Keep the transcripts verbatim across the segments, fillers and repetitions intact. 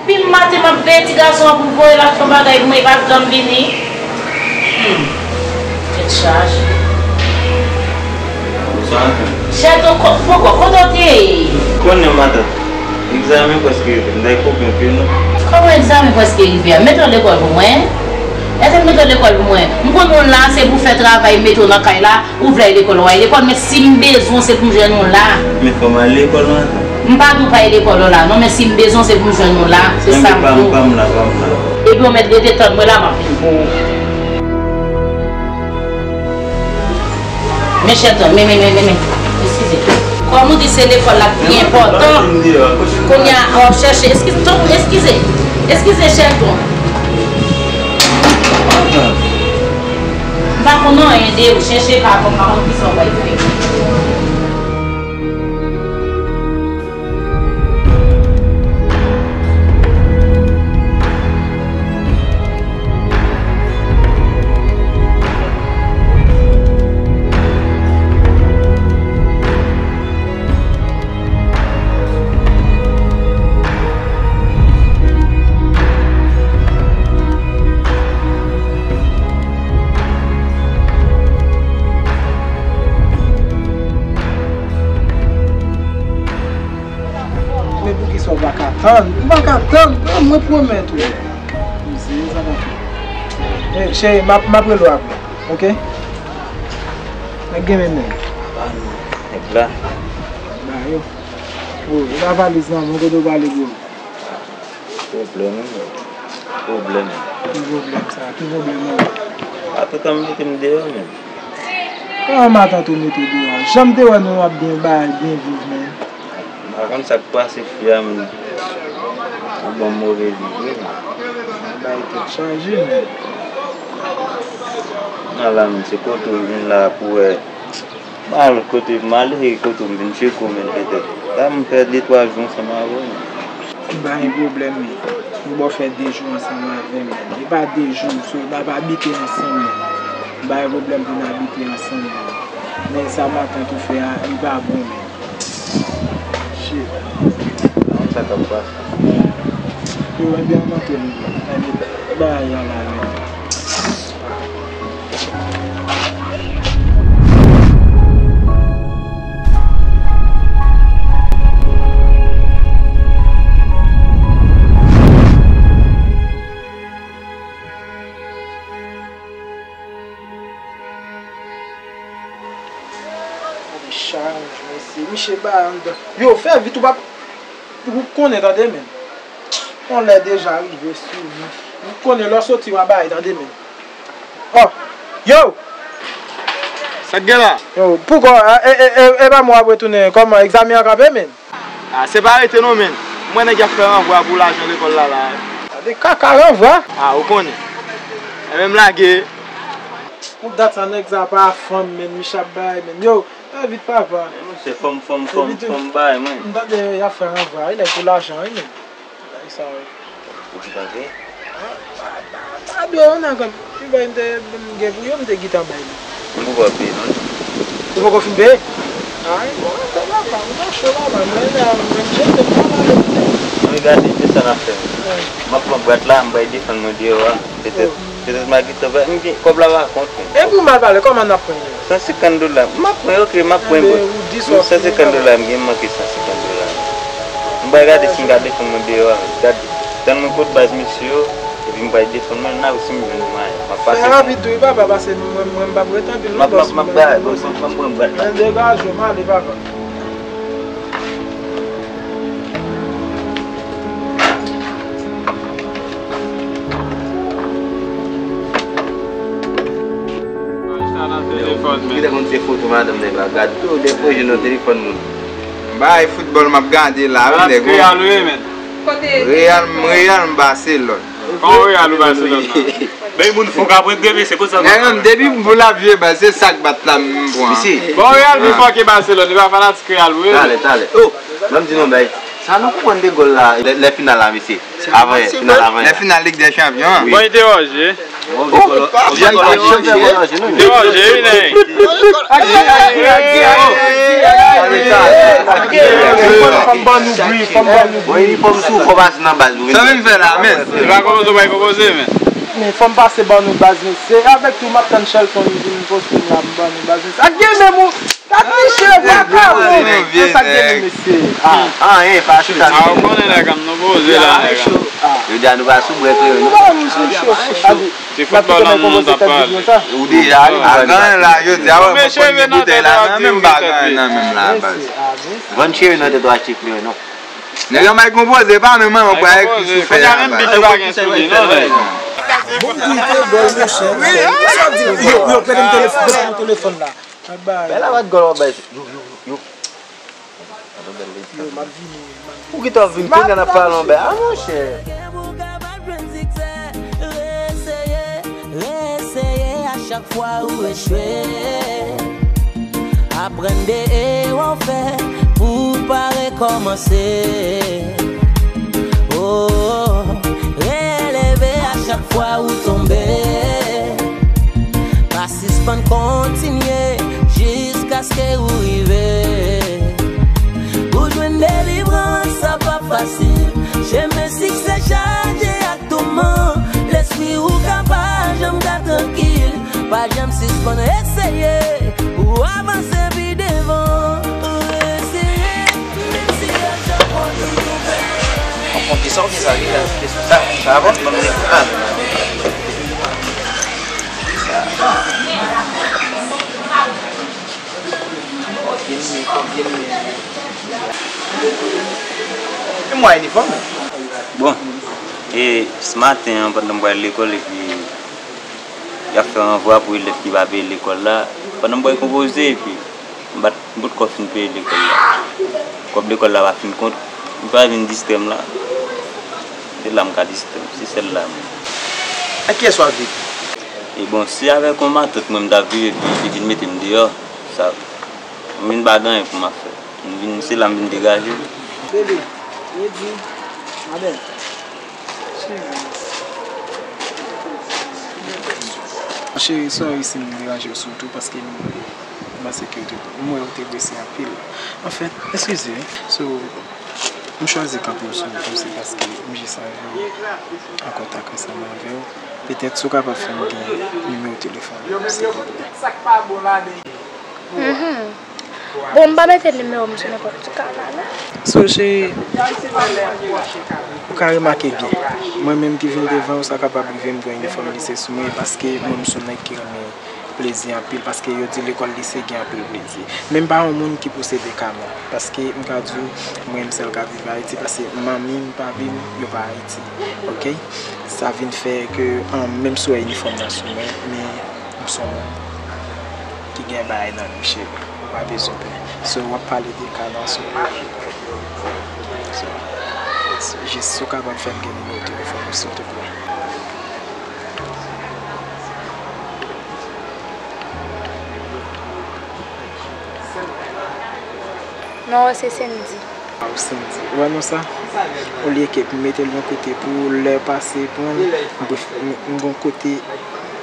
Depi maten m ap veye ti gason an pou l voye l al fè yon bagay pou mwen, li pa janm vini. Hmm. Tèt chaje. Bonswa, matant. Chèto, ko-, poko, kote w te ye? Konnen, matant. Egzamen prèske rive. M ta kopi yon pye non. Kòman egzamen prèske rive a? Mete w lekòl pou mwen. Èske m mete w lekòl pou mwen? M konn ou la, se pou fè travay, m mete w nan kay la. Ou vle al lekòl, w al lekòl, men si m bezwen w, se pou m jwenn ou la. Men fò m al lekòl maten. M pa di w pa al lekòl la non, men si m bezwen w, se pou m jwenn ou la. Se sa m di w. Pa m la, pa m la. Epi w mèt rete tann mwen la, m ap vin pou ou. Men chèto, men, men, men, men, men. Eskize. Kòm ou di se lekòl la ki pi enpòtan. Kounye a, w ap chèche. Eskize, tonton, eskize. Eskize, chèto. M pa konn anyen de ou, chèche pa konn, pa konn kisa w pral fè. Men poukisa w pa ka tann? M pa ka tann, mwen pwomèt ou. Mezanmi, sa pa fè. Men, cheri, m ap, m ap rele w apre, oke? Nèg gen men nèg. Nèg la. Ba yo. O, e pa valiz nan men w, kote w prale, bro? Pwoblèm, wi, men. Pwoblèm. Ki pwoblèm sa? Ki pwoblèm nan? Matant an mete m deyò, men. Kòman matant ou mete w deyò? Jan m te wè nou ap byen bay, byen viv, men. M pa konn sa k pase fi a, men. Li ban m move viv, wi, men. Bay tèt chaje, men. Ala, men, se kote w vin la pou wè. M al kote m ale, e kote m vin tcheke w, men, petèt. La, m fè de twa jou ansanm avè w, men. M pa gen pwoblèm, men. M ba w fè de jou ansanm avè m, men. E pa de jou, so, n ap abite ansanm, men. M pa gen pwoblèm pou n abite ansanm, men. Men sa matant ou fè a, li pa bon, men. Shit. Sa k ap pase? Yo, ebyen, antre, men. Ebyen, bagay la, la, men. Gade challenge, mesye. Misye ba anndan. Yo, fè vit, ou pa, ou konnen, tande, men. On lè deja rive sou nou. Ou konnen lè w soti w a bay, tande, men. Oh! Yo! Sa k gen la? Yo, poukò, e, e, e, e pa mwen w ap retounen, kòman egzamen an kanpe, men? Ah, se pa rete non, men. Mwen nèg y ap fè ranvwa pou lajan lekòl la, la. Gade kaka ranvwa. Ah, ou konnen. E menm lage. Pou dat sa nèg sa pa fanm, men, misye ap bay, men. Yo, fè vit, papa. Men se fanm, fanm, fanm, fanm bay, mwen. M tande y ap fè ranvwa, wi, nèg pou lajan, wi, men. Bay sa, wi. Ou ki panse? Ah, pa, pa, pa dwe, wi, nan kanm. Li bay m te, m gen pou yo, m te gentan bay li. M poko peye non. Ou poko fin peye? Ay, bon, sa va, pa, m pa cho la, pa, mwen la, mwen jete m pa la. Mwen gade, se sa n ap fè. M ap pran bwat la, m bay defann mwen deyò a. Petèt, petèt m a gentan bay, m gen, kòb la pa kont mwen. E pou mal pale, kòman n ap pran yo? San senkant dola. M ap pran, oke, m ap pran. Ebyen, ou di sa w fini, san senkant dola, m gen manke san senkant dola. M bay gade si m ka defann mwen deyò a, gade. Tann mwen kot baz mesye yo, epi m pral defann mwen la, si m jwenn mwayen. M ap pase. Fè rapid tou wi papa, paske mwen, mwen m p ap ret anpil non, bòs. M ap, m ap, m ap bay, m ap, m ap, m ap pran bwat la. Men degaje w, m ale papa. Telefòn, men. Ki te konn se foto madanm nèg la, gad tou, de pwojè nan telefòn moun. Bay foutbòl m ap gade la, wi, nèg. Real, wi, men. Real, Real, Barcelone. Bon, Real ou Barcelone la. Men moun fou ka pran de mesye konsa. Nèg, depi m pou l ap jwe bal, se sa k bat la m pran. Bon, Real pi fò ke Barcelone, li pa fanatik Real vre. Talè, talè. Oh, ban m di nou bay. Sa nou konprann de gòl la, lè, lè final la, mesye. Avan, final avan. Lè final Ligue des Champions. Bon, li te wòj, wi. Ou vye kòlòje, ou vye kòlòje, non? Kòlòje, wi, nèg. Fò m ban nou bri, fò m ban nou bri. Bon, inifòm sou, fò pase nan baz, wi. Sa vin fè la, men? Li pa konpoze, ou pa konpoze, men. Men fò m pase ban nou baz, men se avèk tou m ap tann Shelton vin poste m la, m ban nou baz, men sa gen menm ou. Gad Michel, gad Carlo. Vye, vye, sa gen mesye. Ah, anyen, pa chita. Ah, ou konnen nèg an nou poze la, nèg an. Yo di a nou pa sou brèk li, non. Non, nou sou cho. Gade, se foutbòl la nou t ap pale. Ou deja ale. A gen la, yo di a wè, mwen pran ti boutèy la nan menm, pa gen nan menm la, baz. Vann cheve nan tèt ou achte kleren, non. Nèg an bay konpoze, pa menm an, ou pa ekri sou fè a, baz. Bon, wi, te bò, monchè. Yo, yo, pèdi m telefòn, pèdi m telefòn la. Bèl avat gòl w ap bay. Yo, yo, yo. Yo, m ap vini, m ap vini. Ou gentan vin kounye a n ap pale anba a, monchè. Gen pou w kapab jwenn siksè, reseye, reseye a chak fwa ou echwe. Aprann de erè w fè pou w pa rekòmanse. Oh, releve a chak fwa ou tonbe. Pa sispann kontinye jiskaske ou rive. Pou jwenn delivrans, sa p ap fasil. Chemen siksè chaje ak touman. Lespri ou ka pa janm ka trankil. Pa janm sispann eseye pou avanse pi devan. Eseye, menm si a chak fwa ou tonbe. An konte sa oubyen sa, sa, sa bon? Ban m li. Ah. Bon, e, s maten an, pandan m pral lekòl, epi y ap fè ranvwa pou elèv ki pa peye lekòl la. Pandan m pral konpoze, epi m bat, m potko fin peye lekòl la. Kòb lekòl la pa fin kont, li pa vin distrè m la. Se la m ka distrè m, se sèl la menm. Ak kiyès w ap viv? E bon, se avèk yon matant mwen m t ap viv epi li vin mete m deyò. Sa, m vin pa gen anyen pou m ap fè. M vin, se la m vin degaje. Bebe, Edi, Abel. Cheri. Cheri, sorry si m deranje w sitou paske m, m panse ke w te, m wè w te prese anpil. Anfèt, eskize, wi. So, m chwazi kanpe w sou wout ou, se paske m jis anvi an kontak ansanm avè w. Petèt, si w kapab fè m gen nimewo telefòn ou, silvouplè. Mhm. Bon, m pa mete nimewo m sou nenpòt ki kanal, non. So, cheri, ou ka remake byen. Mwen menm ki vin devan w, sa kapab rive m gen yon inifòm lise sou mwen, paske mwen m se yon nèg ki renmen plezi anpil, paske yo di lekòl lise gen anpil plezi. Men m pa yon moun ki posede kanal, paske m ka di w, mwen m sèl ka viv Ayiti, paske manmi m, papi m, yo pa Ayiti, oke? Sa vin fè ke, an, menm si w wè inifòm nan sou mwen, men m se yon moun ki gen bagay nan li, cheri. Ou pa bezwen pè. So, w ap pale de kanal sou mwen. So, jis si w kapab fè m gen nimewo telefòn ou, silvouplè. Non, se Sendy. Waw, Sendy. Ou wè non sa? Olye ke pou m mete l yon kote pou lè pase pran l, m pref-, m, m gon kote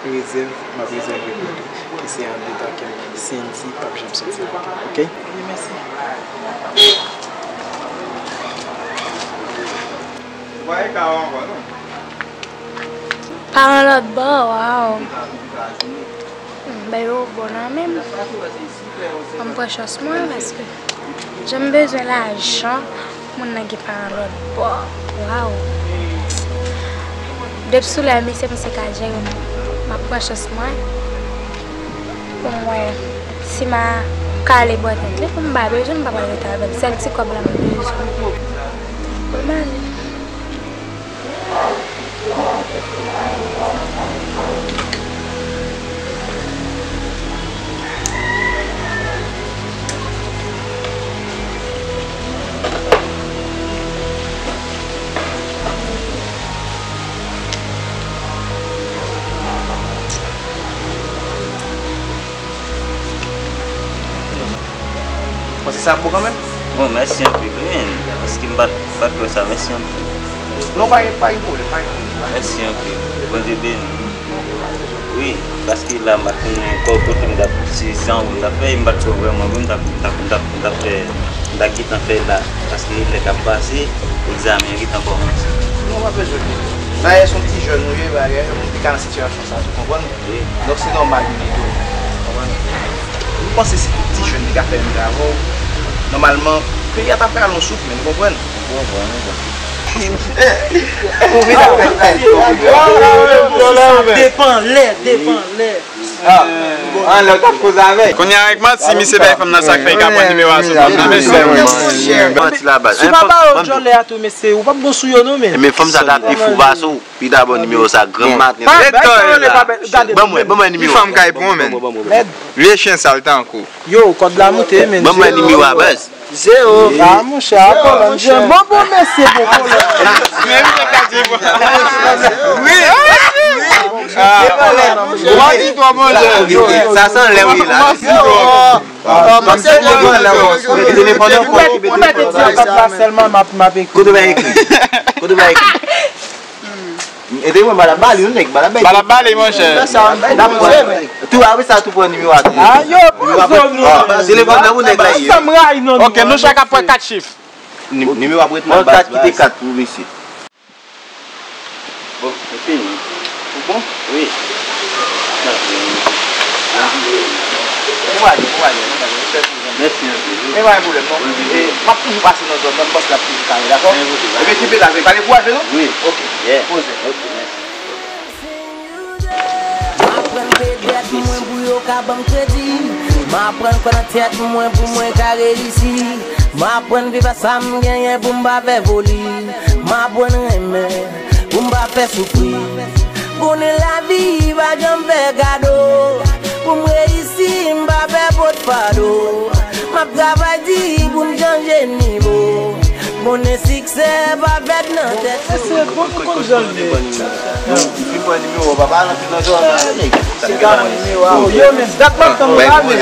rezèv, m ap rezève pou li. Ke se andedan kè m. Sendy p ap janm soti nan kè m, oke? Paran lòt bò, waw. M bay yo bon nan men m. Fò m pran chans mwen, paske jan m bezwen lajan, moun nan gen paran lòt bò. Waw. Depi sou lè misye, misye ka jere m. M ap pran chans mwen. Pou m wè si m a ka ale bò tèt li, pou m pa bezwen, m pa pral rete avè l. Sèl ti kòb la m bezwen. Pou m ale. Panse sa ap bon kanmenm? Bon, mèsi anpil, wi, men, paske m pa t, pa t wè sa, mèsi anpil. Non, pa gen, pa gen pwoblèm, pa gen pwoblèm. Mèsi anpil. Bondye beni. Wi, paske la m pa t konnen kò kote m t ap, se jan ou m t ap fè, m pa t kwè vrèman wi, m t ap, m t ap, m t ap, m t ap fè, m t ap gentan fè la, paske lè k ap pase, egzamen an gentan kòmanse. Non, w ap bezwen peye. Dayè, se yon ti jèn ou ye, bagay, ou te ka nan sitiyasyon sa tou, konprann? Wi. Donk, se nòmal li mete w. Konprann? M panse si tout ti jèn te ka fè menm jan avè w, nòmalman, peyi a t ap pral yon souf, men, konprann? Ou vin avèk sa depan lè, depan lè. Ah, anlè w t ap koze avè l. Kounye a avèk manti, misye bay fanm nan sa k fè l ka pran nimewo a sou fanm nan, mesye. Manti la baz. Sou pa ba yo djòlè a tou, mesye, ou p ap bon sou yo non, men. Men fanm sa ta pi fou pase w, li ta ba w nimewo sa granm maten. Ret kò la. Ban mwen, ban mwen nimewo. Ki fanm kay pran, men? Vye chen sal tankou. Yo, kòd la moute, men. Ban mwen nimewo a baz. Zewo. Ah, monchè, a kolòn, jen bon, bon, mesye, bon, kolòn. Wi. Sa san lè wi la. Ou mèt di an kòd la sèlman, m ap, m ap ekri. Kote w ekri? Kote w ekri? Ede mwen, ba l ap bale, yon nèg, ba l ap bale. Ba l ap bale, monchè. Tou, apre sa, tou pran nimewo a tou. Ah, yo, pran zòn nou. Telefòn nan pou nèg la ye. Sa m rayi nan nou. Ok, nou chak ap pran kat chif. Nimewo ap ret nan baz. Kat kite kat pou misye. Bon, e fini. Ou bon? Wi. Ou ale, ou ale, ou ale. Mèsi anpil wi. Men pa gen pwoblèm non. E, m ap toujou pase nan zòn nan, bòs la ap toujou kare, dakò? Ebyen kenbe la, men pa dekouraje non. Wi. Ok. Poze. Ok, mèsi. M aprann peye dèt mwen pou yo ka ban m kredi. M aprann kwè nan tèt mwen pou mwen ka reyisi. M aprann viv ak sa m genyen pou m pa fè foli. M aprann renmen pou m pa fè soufri. Konnen lavi pa janm fè kado. Pou m reyisi, m pa fè pot fado. M ap travay di pou m chanje nivo. Konnen siksè pa fèt nan tèt. Mesye, bon, nou konn jan l ye. Li pran nimewo papa nan, nan zòn nan, nèg. Li ka pran nimewo a. Yo, men dat m ap tann la, men.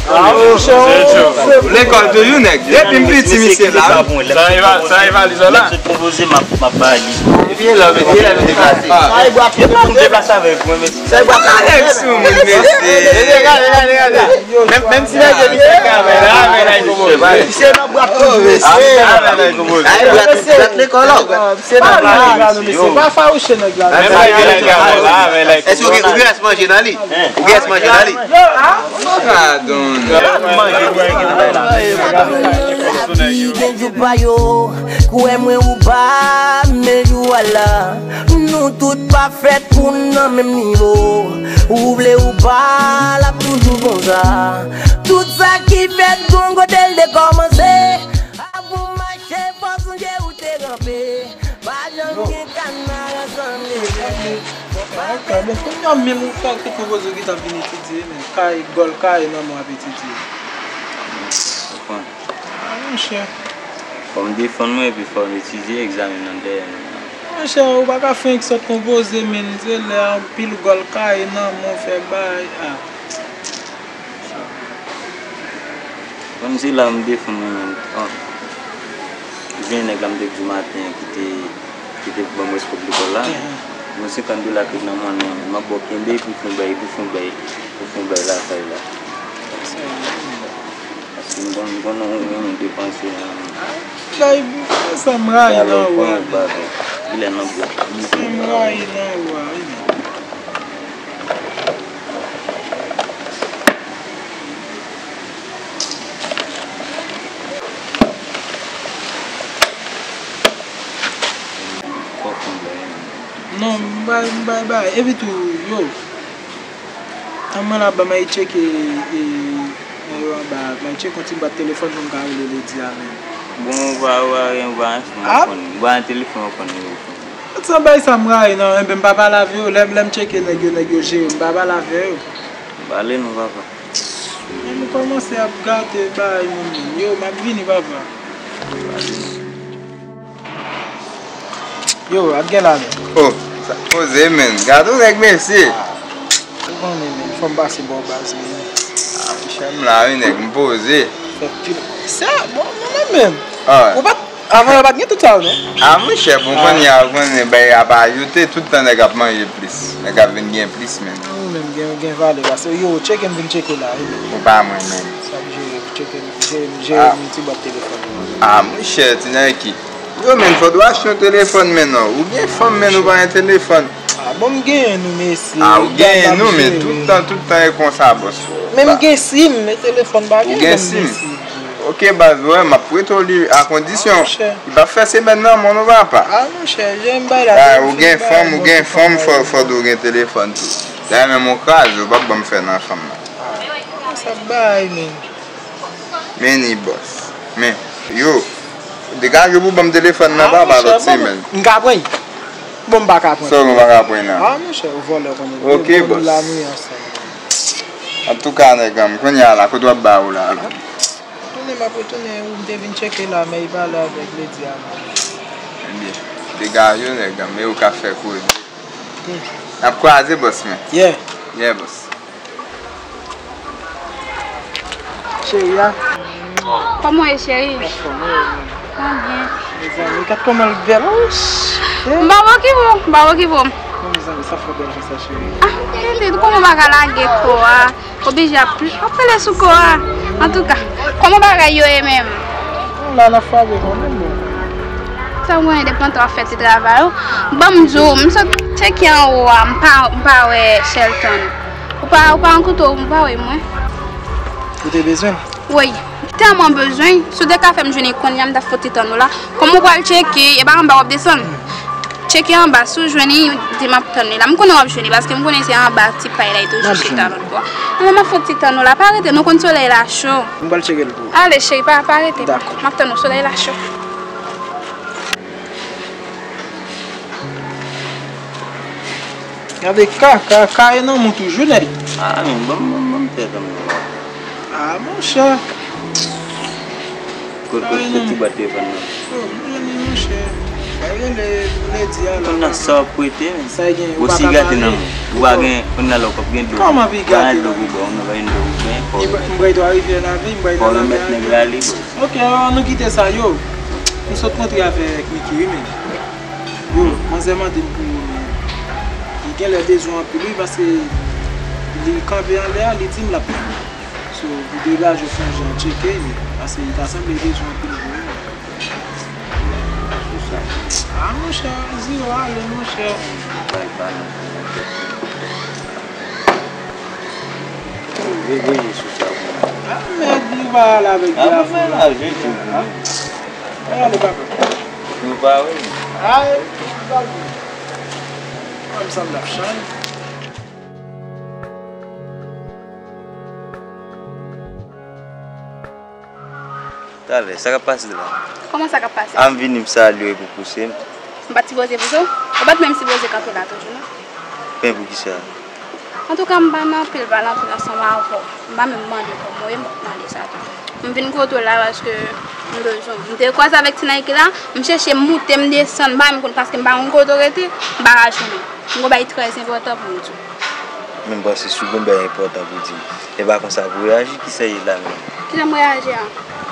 Ah, monchè, oh, se bon. Lekòl toujou, nèg. Depi m piti, misye la. Sa e va, sa e valiz la. Lè m sot konpoze, m ap, m ap ba li. Epi e la, men, e la, nou deplase. Epi pou m deplase avèk mwen, mesye. Sa e bwa. Alex, ou moun, mesye. Gade, gade, gade, gade. Menm, menm si nèg yo vin fè travay la, avè l ay konpoze. Misye nan bwa toujou, mesye. Avè l ay konpoze. Ay, bwa, bwa lekòl la. Misye nan bwa la, mesye. Pa fawouche nèg la. Menm bagay la, avè l ay konpoze. Èske ou gen, ou gen rès manje nan li? Ou gen rès manje nan li? Padon. Lavi gen jou pa yo, kwè mwen ou pa, men jou a la. Nou tout pa fèt pou n nan menm nivo. Ou vle ou pa, l ap toujou konsa. Tout sa ki fèt gon kote l te kòmanse. Avan w mache, fò w sonje ou te ranpe. Pa janm gen kanara san leve. Bon, kounye a menm ou fè tout konpoze w gentan vin etidye, men kay, gòl kay nan men w ap etidye. Konprann. Ah, monchè. Fò m defann mwen epi fò m etidye egzamen nan dèyè menm nan. Monchè, ou pa ka fè yon sòt konpoze, men se lè anpil gòl kay nan men w fè bay. Ah. Kòm se la m defann mwen menm. Ah. Ou gen nèg la m te di maten an ki te, ki te ban m responsab lekòl la. Mwen senkant dola ki nan men mwen, m ap ba w kenbe pou fon bay, pou fon bay, pou fon bay lakay la. Paske m konn, m konn yon moun depanse nan men. Bay, sa m rayi nan ou a. Li lè nan bwa. Sa m rayi nan ou a, wi, men. Non, m bay, m bay, bay. Epi tou, yo. An mwen la, ban m al tcheke, e, e, yo anba a. Ban m tcheke yon ti bwat telefòn pou m ka rele Ledi a menm. Bon, ou pa, ou pa gen, ou pa gen fon, ou konnen. Ou pa gen telefòn, ou konnen yo fon. Sa bay sa m rayi, non, enben m pa pale avè yo. Lè, lè m tcheke nèg yo, nèg yo jere, m pa pale avè yo. Pale non, papa. Men m kòmanse ap gate bay moun menm. Yo, m ap vini, papa. Yo, ap gen la menm. Oh, sa poze, menm. Gade yon nèg, mesye. Ou konnen, menm, fò m pase bò baz, menm. Ah, monchè, m la, wi, nèg, m poze. Fè pil. Sa, bon, mwen menm. Ah. Ou pa t, Avan yo pa t gen tout sa yo, non? A, monchè, bon, kounye a, ou konnen, bay ap ajoute, tout tan nèg ap manje plis. Nèg ap vin gen plis, menm. Ou menm gen, gen valè, paske yo, tcheke m vin tcheke la, wi, menm. Ou pa mwen, menm. Sa k jere, tcheke m, jere, jere m ti bwat telefòn. A, monchè, ti Nike. Yo, menm, fò w achte yon telefòn, menm, non. Ou gen fanm, menm, ou pa gen telefòn. A, bon, m genyen nou, mesye. A, ou genyen nou, men tout tan, tout tan e konsa, bòs. Men m gen sim, men telefòn pa gen, ou gen sim. Ok, baz, wè, m ap prete w li a kondisyon. Monchè. Li p ap fè semèn nan, mon non, papa. A, monchè, jan m bay la, a, ou gen fanm, ou gen fanm, fò, fò w gen telefòn tou. Dayè, menm yon kraze, ou p ap ban m fè nan fanm nan. A, sa bay, men. Men ni bòs. Men, yo, degaje w pou ban m telefòn nan, papa, lòt semèn. M ka pran l. Bon, m pa ka pran l. Sa w pa ka pran nan? A, monchè, ou vòlè konnen. Ok, bòs. Antouka, nèg an m, kounye a la, kote w ap ba ou la? Tounen, m ap retounen, ou m te vin tcheke la, men li pale avèk Lady a. Ebyen, degaje w, nèg an m, e ou ka fè koze. N ap kwaze, bòs, men. Yeah. Yeah, bòs. Cheri a. Kòman w ye, cheri? Anfòm, wi, wi. Mwen byen. Mezanmi, gad kòman l bèl. Ouch. M pa okipe w, m pa okipe w. Non, mezanmi, sa fò bèl konsa, cheri. A, tande, ou konnen w pa ka lage kò a. Oblije ap, ap pale sou kò a. Antouka, kòman bagay yo ye menm? Bon, la n ap frape kanmenm, bon. Sa mwen depantan w ap fè ti travay ou. Ban m di w, m sot tcheke anwo a, m pa, m pa wè Shelton. Ou pa, ou pa an kote w, m pa wè mwen. Ou te bezwen l? Wi, m tèlman bezwen. Si w te ka fè m jwenn li kounye a, m t ap fè w ti tann ou la. Kòm ou pral tcheke, e pa anba w ap desann. Tcheke anba, si w jwenn li, di m ap tann li la. M konnen w ap jwenn li, paske m konnen se anba ti pay la, li toujou chita lòt bò. Manman, m ap fè w ti tann ou la. Pa rete, nou konn solèy la cho. M pral tcheke l pou ou. Ale, cheri, pa, pa rete. Dakò. M ap tann ou, solèy la cho. Gade ka, ka, ka e nan moun toujou, nèg. A, men, ban m, ban m, ban m tèt anmè. A, monchè. Kot, kot, kot ti bwat telefòn nan? O, m jwenn li, monchè. Bay rele Lady a la. Konn nan sa w ap prete, men. Sa gen, ou pa ka pale. Bon, si gate nan men. Ou pa gen, konn nan lòk ap gen dlo. Kòman pi gate nan men? Ou pa gen dlo pou bò, ou nan pa gen dlo pou bò, fò w remèt nèg la li, bro. Ok, an nou kite sa, yo. M sot kontre avèk Niki, wi, men. Yo, manzè mande m pou ou, men li genlè bezwen anpil, wi, paske li kanpe anlè a, li di m l ap pran. So, pou degaje w fè yon jan tcheke, men, paske li ta sanble bezwen anpil vre, wi. Sou sa. A, monchè, zero ale, monchè. Bay pa nan. Voye, voye sou sa pou mwen. A, mèd, nou pa ale avèk diafon la. A, mwen la, je di pou mwen. Ay, ale, papa. Nou pa wè. Ay, nou pa wè. Kòm sa m t ap chay. Talè, sa k ap pase la? Kòman sa k ap pase? A, m vini, m salye w epi w pouse m. M pa t sipoze pouse w? Ou pa t menm sipoze kanpe la toujou, non? Men poukisa? Antouka, m pa nan anpil pale anpil ansanm avè w. M pa menm mande kòb mwen, m p ap mande sa tou. M vin kote w la paske m bezwen w. M te kwaze avèk ti Nike la, m chèche m moute, m desann, m pa menm konn paske m pa konn kote w rete, m pa ka jwenn ou. M gon bagay trè enpòtan pou m di w. Men m panse si w gon bagay enpòtan pou di m, e pa konsa pou w reyaji, kisa w ye la menm? Kijan m reyaji a?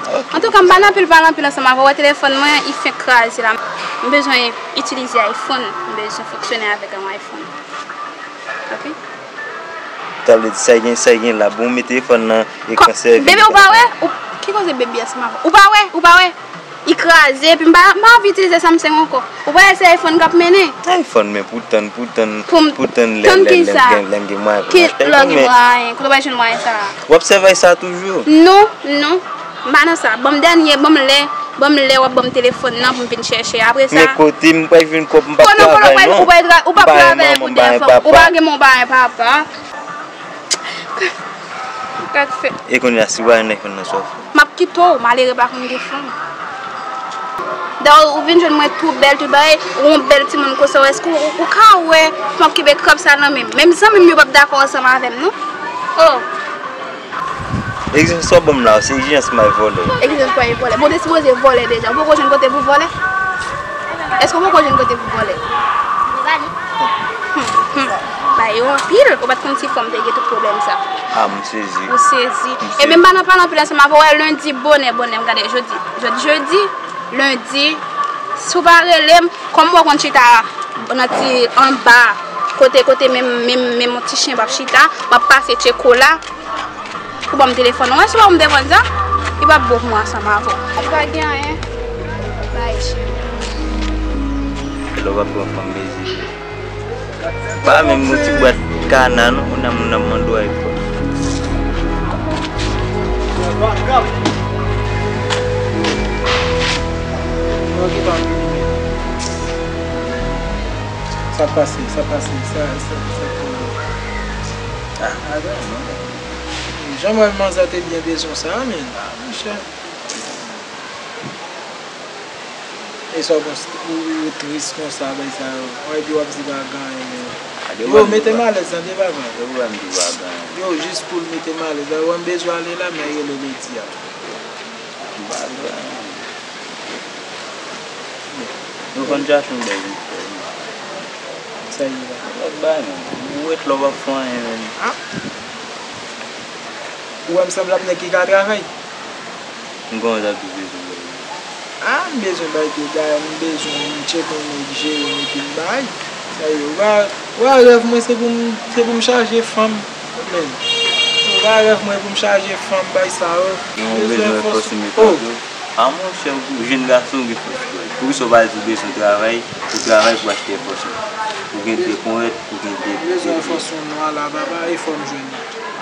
Ok. Antouka, m pa nan anpil pale anpil ansanm avè w, wè telefòn mwen, li fenk kraze la. M bezwen itilize iPhone, m bezwen fonksyone avèk yon iPhone. Ok? Sa vle di sa gen, sa gen la. Bon, mete telefòn nan ekran sèvi. Bebe, ou pa wè? Ou, ki koze bebe ansanm avè w? Ou pa wè? Ou pa wè? Li kraze, epi m pa, m pa anvi itilize Samsung ankò. Ou pa wè se iPhone k ap mennen? iPhone, men pou tann, pou tann, pou tann lè, lè, lè m gen, lè m gen mwayen pou m achte iPhone, men. Ki lè w gen mwayen? Kote w pral jwenn mwayen sa a? W ap sèvi ak sa toujou? Non, non. M pa nan sa. Ban m dènye, ban m lè, ban m lè w ap ban m telefòn nan pou m vin chèche. Apre sa. Men kote m pral jwenn kòb, m p ap travay non. Ou p ap travay pou telefòn. Ou pa gen manman, ou pa gen papa. Gad fè. E kounye a, si w pa jwenn iPhone nan, sa w fè? M ap kite w, malere pa konn gen fanm. Dayè, ou vin jwenn mwen tou bèl, tout bagay, ou yon bèl timoun konsa, èske ou, ou ka wè m ap kenbe krab sa nan men m? Menm zanmi m yo p ap dakò ansanm avè m, non. Oh. Egzijans w ap ban m la, se egzijans m al vòlè. Egzijans w al vòlè. Bon, w te sipoze vòlè deja. Ou poko jwenn kote pou vòlè? Èske w poko jwenn kote pou vòlè? Hmm, hmm. Bagay yo anpil. Ou pa t konn ti fanm te gen tout pwoblèm sa. A, m sezi. Ou sezi. M sezi. E menm pa nan pale anpil ansanm avè w, wè, lendi, bonè, bonè, m gade jodi. Jodi, jodi. Lendi, si w pa rele m, kòm w konn chita nan ti anba, kote, kote menm, menm, menm yon ti chen p ap chita, m ap pase tcheko la pou ban m telefòn ou. Si w pa ban m telefòn sa, li p ap bon pou mwen ansanm avè w. Li pa gen anyen. Bay cheri. Lè w ap pran fanm mezi. Pa menm yon ti bwat kana non, moun nan moun nan mande w iPhone. Sa pase, sa pase, sa, sa, sa tonbe. Ah, ah, non. Jan mwen manzè te byen bezwen sa, men. Ah, monchè. E sa w panse, ou, ou tris konsa, bay sa yo. Mwen epi w ap di pa gen anyen, men. Yo, mete m alèz, tande, papa. Yo, jis pou l mete m alèz. Lè w wè m bezwen ale la, men rele Ledi a. M pa gen anyen. Nou konn chache yon bèl vit fè. Sa ye la. Lòt bagay, men. Ou ret la, w p ap fè anyen, men. Ah. Ou wè m sanble ak nèg ki ka travay? M kòmanse ap bezwen bay. Ah, m bezwen bay tou, dayè m bezwen m tcheke yon nèg jere m epi m bay. Sa ye, ou pa, ou pa rèv mwen se pou m, se pou m chaje fanm. Men, ou pa rèv mwen pou m chaje fanm bay sa yo. M bezwen fòs. Oh. Ah, monchè, ou jèn gason, ou gen fòs. Poukisa ou pa di ou bezwen travay, ou travay pou achte fòs ou? Ou gen de ponyèt, ou gen de. M bezwen fòs yon nwa la, papa, e fò m jwenn.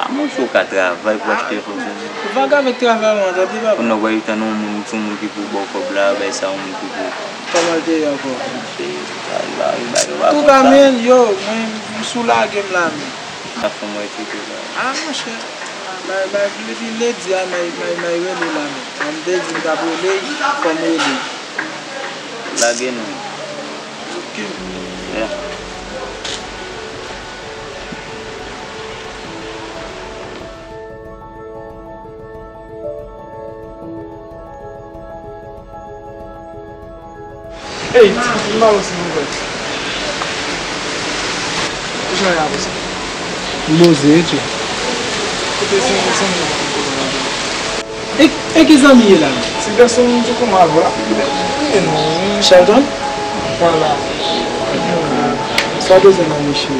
A monchè, ou ka travay pou achte fòs ou. Ou pa ka avèk travay ou an, tande papa. Ou nan wè, tann yon moun, yon moun ki pou ba w kòb la, bay sa, yon moun ki pou. Kòman l te ye ankò? Antouka, men, yo, mwen, m sou lage m la, men. Sa fè mwen tcheke la. A monchè, bay, bay, depi Ledi a, may, may, may rele la, men. An m te di m t ap rele, fò m rele. Lage nou. Ok. Yeah. Ey, ti, m pa wè si m ouvè. Kijan y ap pase? M poze, wi, tchè. Kote se, se moun nan. E, e ki zanmi ye la? Ti gason m di kòman avè w la. Shelton? Vwala. Sa w bezwen nan misye?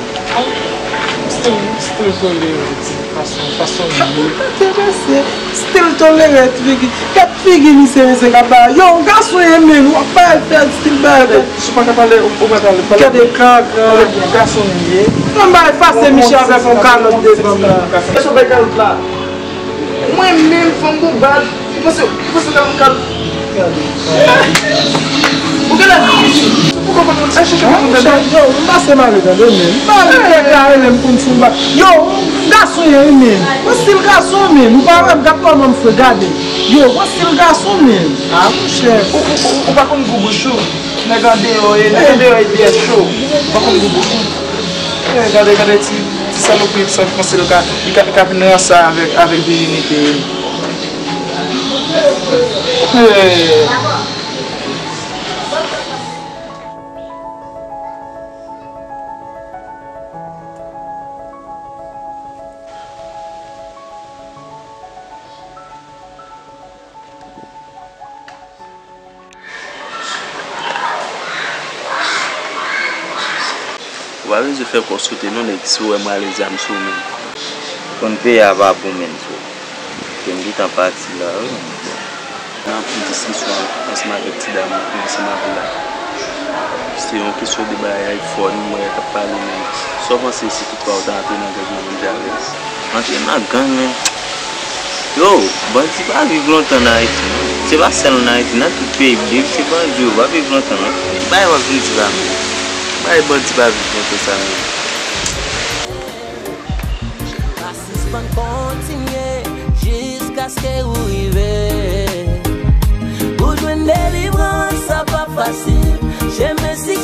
M still, m still tolere ti fason, fason l ye. Gade mesye, still tolere ti figi. Gad figi misye, mesye k ap bay. Yo, gason ye men, w ap bay fè still bay. Gade, si w pa ka pale, ou, ou pa pale, pale. Gade kaka. Pale pou gason l ye. Mwen bay efase misye avèk yon kalòt devan m la. Èske w bay kalòt la? Mwen menm, fanm gon bad, ou panse, ou panse kalòt, kalòt. Ou genlè di misye. Ou konprann mwen, al chèche moun tande. Yo, m pase mare tande men. M pa vle fè kare lè m konn sou ba. Yo, gason ye wi men. Yon stil gason men. Ou pa wè m gad kòman m fre gade. Yo, yon stil gason men. A monchè. Ou, ou, ou, ou pa konn gou bouch ou. Nèg andeyò ye, nèg andeyò ye byè cho. Ou pa konn gou bouch ou. Eh, gade, gade ti, ti salopri sa, panse l ka, li ka, li ka vin ranse avèk, avèk virinite. Eh. Ou pa bezwen fè kò sote non, nèg, si w wè m rale zam sou ou menm. Konn peyi a pa bon menm, frè. Ke m gentan pati la, wi. Nan anpil diskisyon ansanm avèk ti dam, ansanm avè l la. Se yon kesyon de bagay iPhone, m wè y ap pale, men sa w panse si toutfwa w ta antre nan gang nan menm jan avè l? Antre nan gang, men. Yo, bandi pa viv lontan nan Ayiti, non. Se pa sèl nan Ayiti, nan tout peyi, depi se bandi, yo pa viv lontan, non. Ki bagay w ap vin di la menm? Ki bagay bandi pa viv lontan sa menm? Pa sispann kontinye jiskaske ou rive. Pou jwenn delivrans, sa pa fasil. Chemen si